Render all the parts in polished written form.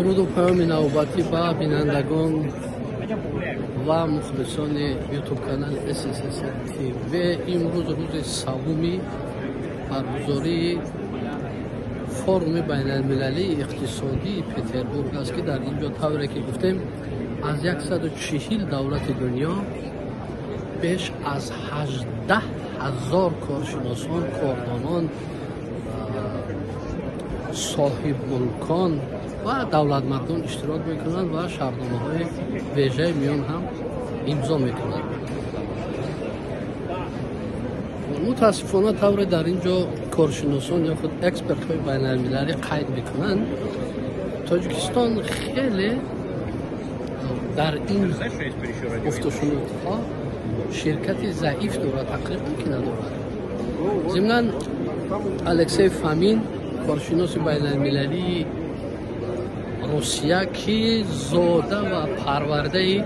Дуруду паёми навбатӣ ба бинандагон ва мухлисони ютуб-канали СССР ТВ. Имрӯз рӯзи севуми баргузории форуми байналмилалии иқтисодии Петербург аст, ки дар ин ҷо, тавре ки гуфтем, аз 140 давлати дунё беш аз 18 ҳазор коршиносон, кордонон, соҳибмулкон ва давлатмардон иштирок мекунанд ва шартномаҳои вежаи миён ҳам имзо мекунанд. Мутаассифона, тавре дар ин ҷо коршиносон ё худ экспертҳои байналмилалӣ қайд мекунанд, Тоҷикистон хеле дар ин гуфтушунудҳо ширкати заиф дорад, тақрибан ки надорад. Зимнан, Алексей Фомин, коршиноси байналмилалии Русия, ки зода ва парвардаи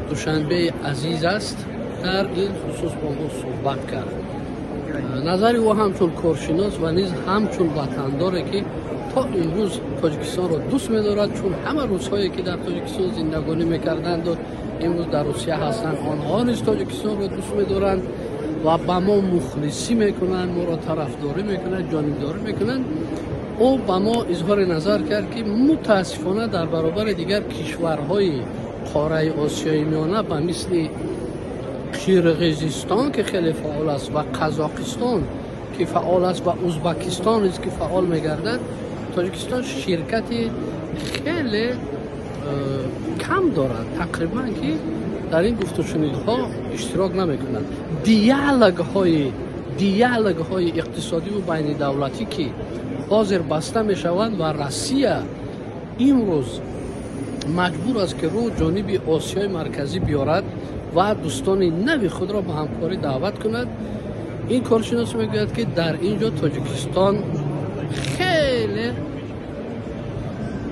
Душанбеи азиз аст, дар ин хусус бо мо суҳбат кард. Назари ӯ ҳамчун коршинос ва низ ҳамчун ватандоре, ки то имрӯз Тоҷикистонро дӯст медорад, чун ҳама рӯзҳое, ки дар Тоҷикистон зиндагонӣ мекарданду имрӯз дар Русия ҳастанд, онҳо низ Тоҷикистонро дӯст медоранд ва ба мо мухлисӣ мекунанд, моро тарафдорӣ мекунанд, ҷонибдорӣ мекунанд. Ӯ ба мо изҳори назар кард, ки мутаассифона дар баробари дигар кишварҳои қораи Осиёи Миёна, ба мисли Қирғизистон, ки хеле фаъол аст, ва Қазоқистон, ки фаъол аст, ва Узбакистон низ, ки фаъол мегардад, Тоҷикистон ширкати хеле кам дорад, тақрибан ки дар ин гуфтушунидҳо иштирок намекунад. Диалогҳои иқтисодиву байнидавлатӣ, ки ҳозир баста мешаванд ва Россия имрӯз маҷбур аст, ки рӯ ҷониби Осиёи Марказӣ биёрад ва дӯстони нави худро ба ҳамкорӣ даъват кунад. Ин коршинос мегӯяд, ки дар ин ҷо Тоҷикистон хеле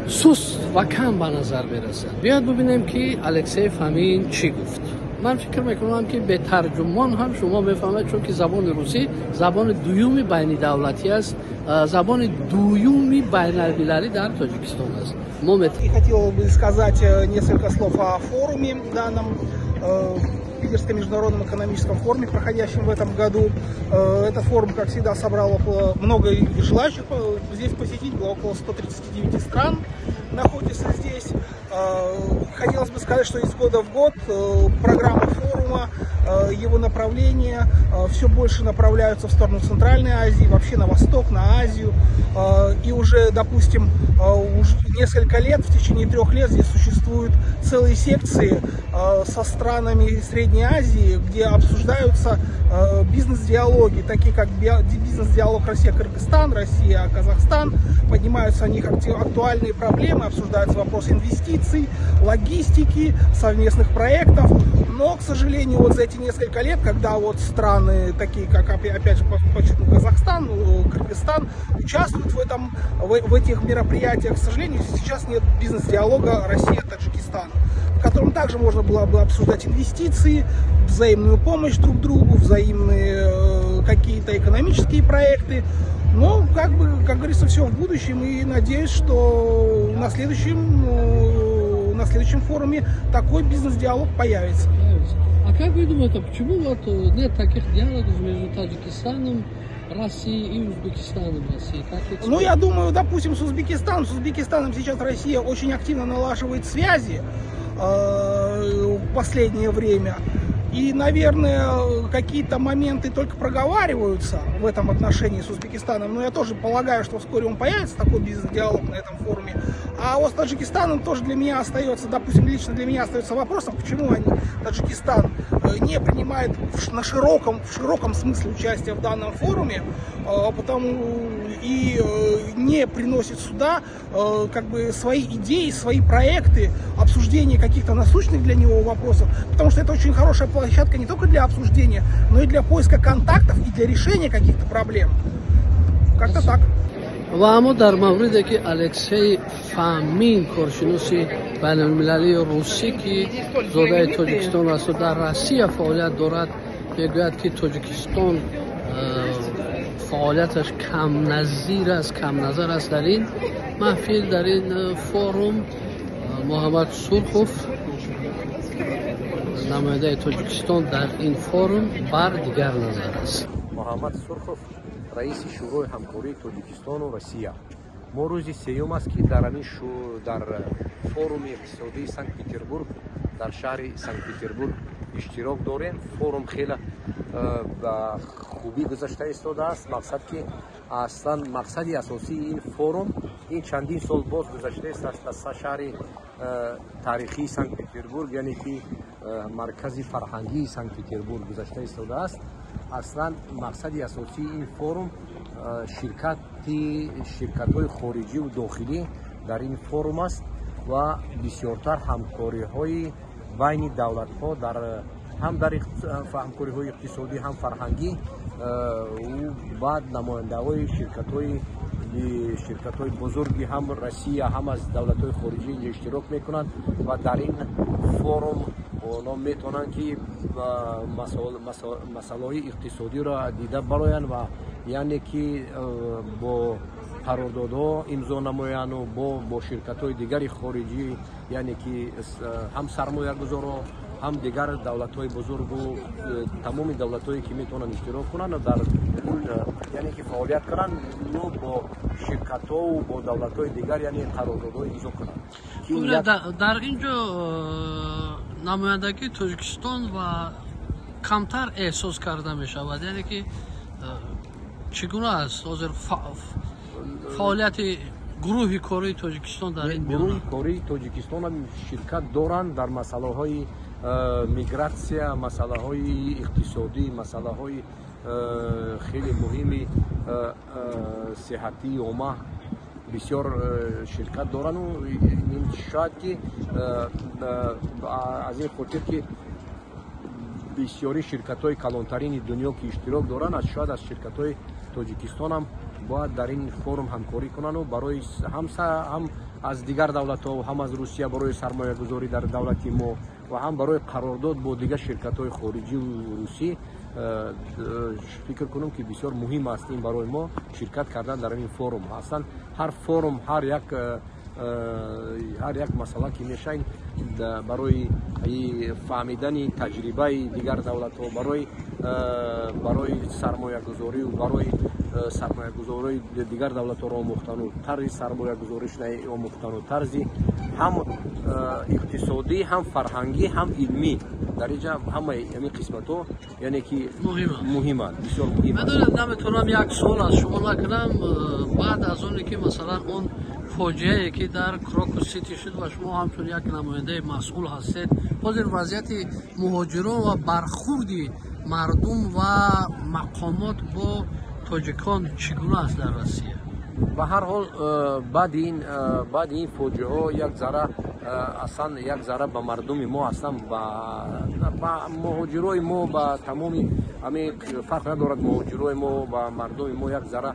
суст ва кам ба назар мерасад. Биёед бубинем, ки Алексей Фомин чӣ гуфт. Ман фикр мекунам, ки бетарҷумон ҳам шумо мефаҳмед, чунки забони русӣ забони дуюми байнидавлатӣ аст, забони дуюми байналмилалӣ дар Тоҷикистон аст. Мо И хотел бы сказать несколько слов о форуме данном, Питерском международном экономическом форуме, проходящем в этом году. Этот форум, как всегда, собрал около много желающих здесь посетить, было около 139 стран находится здесь. Хотелось бы сказать, что из года в год программа форума, его направления все больше направляются в сторону Центральной Азии, вообще на восток, на Азию. И уже, допустим, уже несколько лет, в течение 3 лет здесь существуют целые секции со странами Средней Азии, где обсуждаются бизнес-диалоги, такие как бизнес-диалог Россия-Кыргызстан, Россия-Казахстан. Поднимаются о них актуальные проблемы, обсуждаются вопросы инвестиций, логистики, совместных проектов. Но, к сожалению, вот за эти несколько лет, когда вот страны, такие как, опять же, подчеркну, Казахстан, Кыргызстан, участвуют в этих мероприятиях, к сожалению, сейчас нет бизнес-диалога Россия-Таджикистан, в котором также можно было бы обсуждать инвестиции, взаимную помощь друг другу, взаимные какие-то экономические проекты. Но, как бы, как говорится, все в будущем, и надеюсь, что на следующем форуме такой бизнес-диалог появится. А как вы думаете, почему вот нет таких диалогов между Таджикистаном, Россией и Узбекистаном России? Как Ну, я думаю, допустим, с Узбекистаном. С Узбекистаном сейчас Россия очень активно налаживает связи в последнее время. И, наверное, какие-то моменты только проговариваются в этом отношении с Узбекистаном. Но я тоже полагаю, что вскоре он появится, такой бизнес-диалог на этом форуме. А вот с Таджикистаном тоже для меня остается, допустим, лично для меня остается вопросом, почему они, Таджикистан, не принимает в широком смысле участие в данном форуме, потому и не приносит сюда как бы свои идеи, свои проекты, обсуждение каких-то насущных для него вопросов, потому что это очень хорошая площадка не только для обсуждения, но и для поиска контактов и для решения каких-то проблем. Как-то так. Ва аммо дар мавриде, ки Алексей Фомин, коршиноси байналмилалии русӣ, ки зодаи Тоҷикистон асту дар Россия фаъолият дорад, мегӯяд, ки Тоҷикистон фаъолияташ камназир аст, камназар аст дар ин Маҳфил, дар ин форум Муҳаммад Сурхов, намояндаи Тоҷикистон дар ин форум, бар дигар назар аст. Муҳаммад Сурхов, раиси Шӯрои ҳамкории Тоҷикистону Россия. Мо рӯзи сеюм аст, ки дар ҳамин дар форуми иқтисодии Санкт Петербург, дар шаҳри Санкт Петербург иштирок дорем. Форум хеле ба хубӣ гузашта истодааст. Мақсад ки аслан мақсади асосии ин форум ин чандин сол боз гузаштааст аз шаҳри таърихии Санкт Петербург, яъне ки маркази фарҳангии Санкт Петербург гузашта истодааст. Аслан мақсади асосии ин форум ширкатҳои хориҷиву дохилӣ дар ин форум аст ва бисёртар ҳамкориҳои байни давлатҳо дар ҳам дар ҳамкориҳои иқтисодӣ, ҳам фарҳангӣ. Баъд намояндаҳои ширкатҳои бузурги ҳам Россия, ҳам аз давлатҳои хориҷӣ инҷо иштирок мекунанд ва дар ин форум онҳо метавонанд, ки масъалаҳои иқтисодиро дида бароянд ва яъне ки бо қарордодҳо имзо намоянду бо ширкатҳои дигари хориҷӣ, яъне ки ҳам сармоягузоро, ҳам дигар давлатҳои бузургу тамоми давлатҳое, ки метавонанд иштирок кунанд дар, яъне ки фаъолият кунанд, ну бо ширкатҳову бо давлатҳои дигар, яъне қарордодҳо имзо кунанд. Дар ин ҷо намояндагии Тоҷикистон ва камтар эҳсос карда мешавад, яъне ки чӣ гуна аст ҳозир фаъолияти гурӯҳи кории Тоҷикистон дар ин? Гурӯҳи кории Тоҷикистон ширкат доранд дар масъалаҳои мигратсия, масъалаҳои иқтисодӣ, масъалаҳои хеле муҳими сиҳатии омма бисёр ширкат дорану шояд ки аз ин хотир, ки бисёри ширкатҳои калонтарини дунё, ки иштирок доранд, шояд аз ширкатҳои Тоҷикистонам бояд дар ин форум ҳамкорӣ кунанду барои ҳам аз дигар давлатҳо, ҳам аз Русия барои сармоягузорӣ дар давлати мо ва ҳам барои қарордод бо дигар ширкатҳои хориҷиву русӣ. Фикр кунам, ки бисёр муҳим аст ин барои мо ширкат кардан дар ин форум. Аслан ҳар форум, ҳар як масъала, ки мешавад, барои фаҳмидани таҷрибаи дигар давлатҳо, барои сармоягузорию барои сармоягузории дигар давлатҳоро омӯхтану тарзи сармоягузориш омӯхтану тарзи ҳам иқтисодӣ, ҳам фарҳангӣ, ҳам илмӣ дар инҷа ҳамаи ҳамин қисматҳо, яъне ки муҳиманд, бисёр муҳим. Медонед, наметавонам як суол аз шумо накунам. Баъд аз оне ки, масалан, он фоҷиае, ки дар Крокус Сити шуд ва шумо ҳамчун як намояндаи масъул ҳастед, ҳозир вазъияти муҳоҷирон ва бархурди мардум ва мақомот бо тоҷикон чӣ гуна аст дар Россия? Ба ҳар ҳол, баъди ин фоҷиаҳо як зарра аслан як зарра ба мардуми мо, аслан ба муҳоҷирои мо, ба тамоми ҳамин, фарқ надорад, муҳоҷирои мо, ба мардуми мо як зарра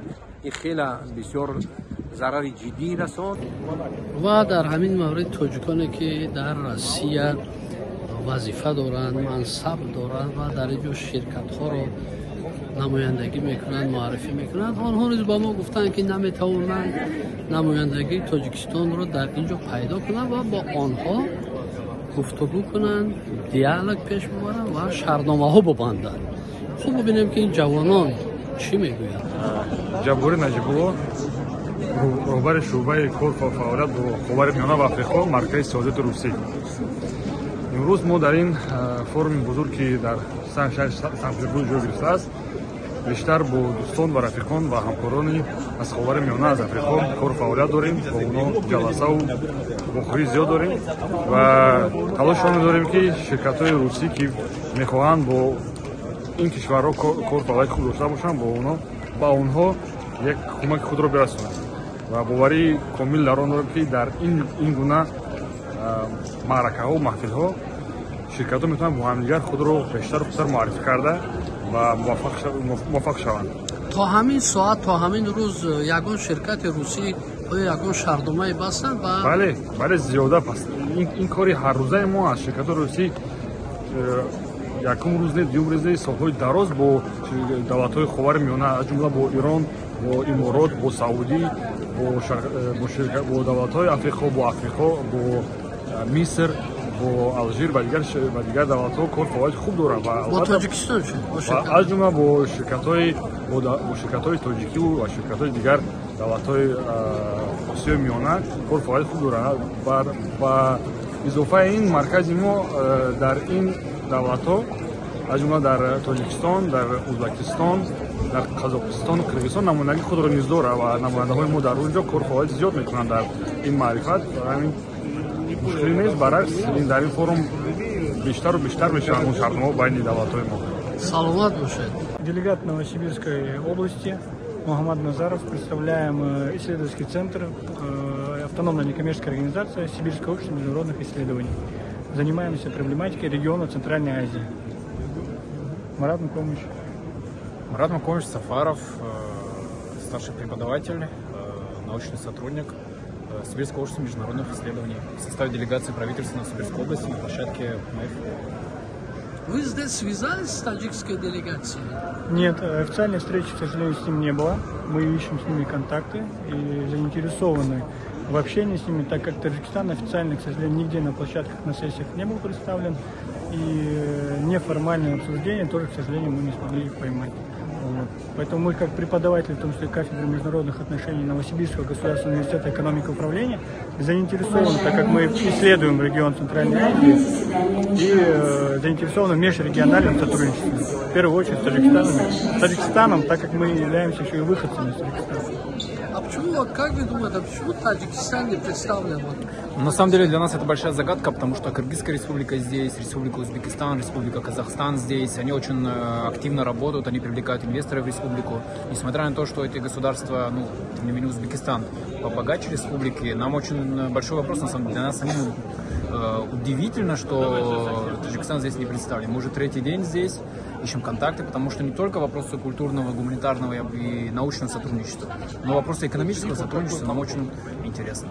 ин хела бисёр зарари ҷиддӣ расонд. Ва дар ҳамин маврид тоҷиконе, ки дар Россия вазифа доранд, мансаб доранд ва дар ин ҷо ширкатҳоро намояндагӣ мекунанд, муаррифӣ мекунанд, онҳо низ ба мо гуфтанд, ки наметавонанд намояндагии Тоҷикистонро дар ин ҷо пайдо кунанд ва бо онҳо гуфтугӯ кунанд, диалог пеш бибаранд ва шартномаҳо бубанданд. Хуб, бибинем, ки ин ҷавонон чӣ мегӯянд. Ҷаббори Наҷибулло, роҳбари шӯъбаи кор ва фаъолият бо Ховари Миёна ва Африқо, Маркази сиёсати русӣ. Имрӯз мо дар ин форуми бузург, ки дар шаҳри Санкт Петербург ҷой гирифтааст, бештар бо дӯстон ва рафиқон ва ҳамкорони аз Ховари Миёна, аз Африқо кору фаъолият дорем. Бо онҳо ҷаласаву вохӯрӣ зиёд дорем ва талошро дорем, ки ширкатҳои русӣ, ки мехоҳанд бо ин кишварҳо кору фаъолияти хуб дошта бошанд, бо онҳо ба онҳо як кӯмаки худро бирасонанд. Ва боварии комил дар он дорем, ки дар ин гуна маъракаҳо, маҳфилҳо ширкатҳо метавонанд бо ҳамдигар худро бештару хубтар муаррифӣ карда ва муваффақ шаванд. То ҳамин соат, то ҳамин рӯз ягон ширкати русӣ оё ягон шартномае бастанд ва Бале, зиёда. Пас ин кори ҳаррӯзаи мо аз ширкатҳои русӣ якум рӯз не, дуюм рӯз не, солҳои дароз бо давлатҳои Ховари Миёна, аз ҷумла бо Ирон, Бо Иморот, бо Саудӣ, бо давлатҳои Африқо, бо Африқо, бо Миср, бо Алжир ва дигар давлатҳо кор фаъолияти хуб дорад. Бо Тоҷикистон? Аз ҷумла бо ширкатҳои тоҷикиву ва ширкатҳои дигар давлатҳои Осиёи Миёна кор фаъолияти хуб дорад. Ба изофаи ин, маркази мо дар ин давлатҳо, аз ҷумла дар Тоҷикистон, дар Ӯзбекистон, дар Қазоқистону Қирғизистон намояндагии худро низ дорад ва намояндаҳои мо дар он ҷо кор фаъолияти зиёд мекунанд дар ин маърифат. Ҳамин мушкилӣ нест, баръакс, дар ин форум бештару бештар мешаванд он шартномаҳо байни давлатҳои мо. Саломат бошед. Делегат Новосибирской области Мухаммад Назаров. Представляем исследовательский центр, автономная некоммерческая организация «Сибирское общество международных исследований». Занимаемся проблематикой региона Центральной Азии. Марат Мукомович. Марат Мукомович Сафаров, старший преподаватель, научный сотрудник Сибирского общества международных исследований в составе делегации правительства Новосибирской области на площадке МЭФ. Вы здесь связались с таджикской делегацией? Нет, официальной встречи, к сожалению, с ним не было. Мы ищем с ними контакты и заинтересованы в общении с ними, так как Таджикистан официально, к сожалению, нигде на площадках, на сессиях не был представлен. И неформальное обсуждение тоже, к сожалению, мы не смогли поймать. Вот. Поэтому мы, как преподаватели, в том числе кафедры международных отношений Новосибирского государственного университета экономики и управления, заинтересованы, так как мы исследуем регион Центральной Азии, и заинтересованы в межрегиональном сотрудничестве. В первую очередь с Таджикистаном, так как мы являемся еще и выходцами из Таджикистана. А почему, вот как вы думаете, а почему Таджикистан не представлен? Вот? На самом деле для нас это большая загадка, потому что Кыргызская республика здесь, Республика Узбекистан, Республика Казахстан здесь. Они очень активно работают, они привлекают инвесторов в республику. Несмотря на то, что эти государства, ну, тем не менее Узбекистан побогаче республики, нам очень большой вопрос, на самом деле, для нас самим удивительно, что Таджикистан здесь не представлен. Мы уже третий день здесь, ищем контакты, потому что не только вопросы культурного, гуманитарного и научного сотрудничества, но вопросы экономического сотрудничества нам очень интересны.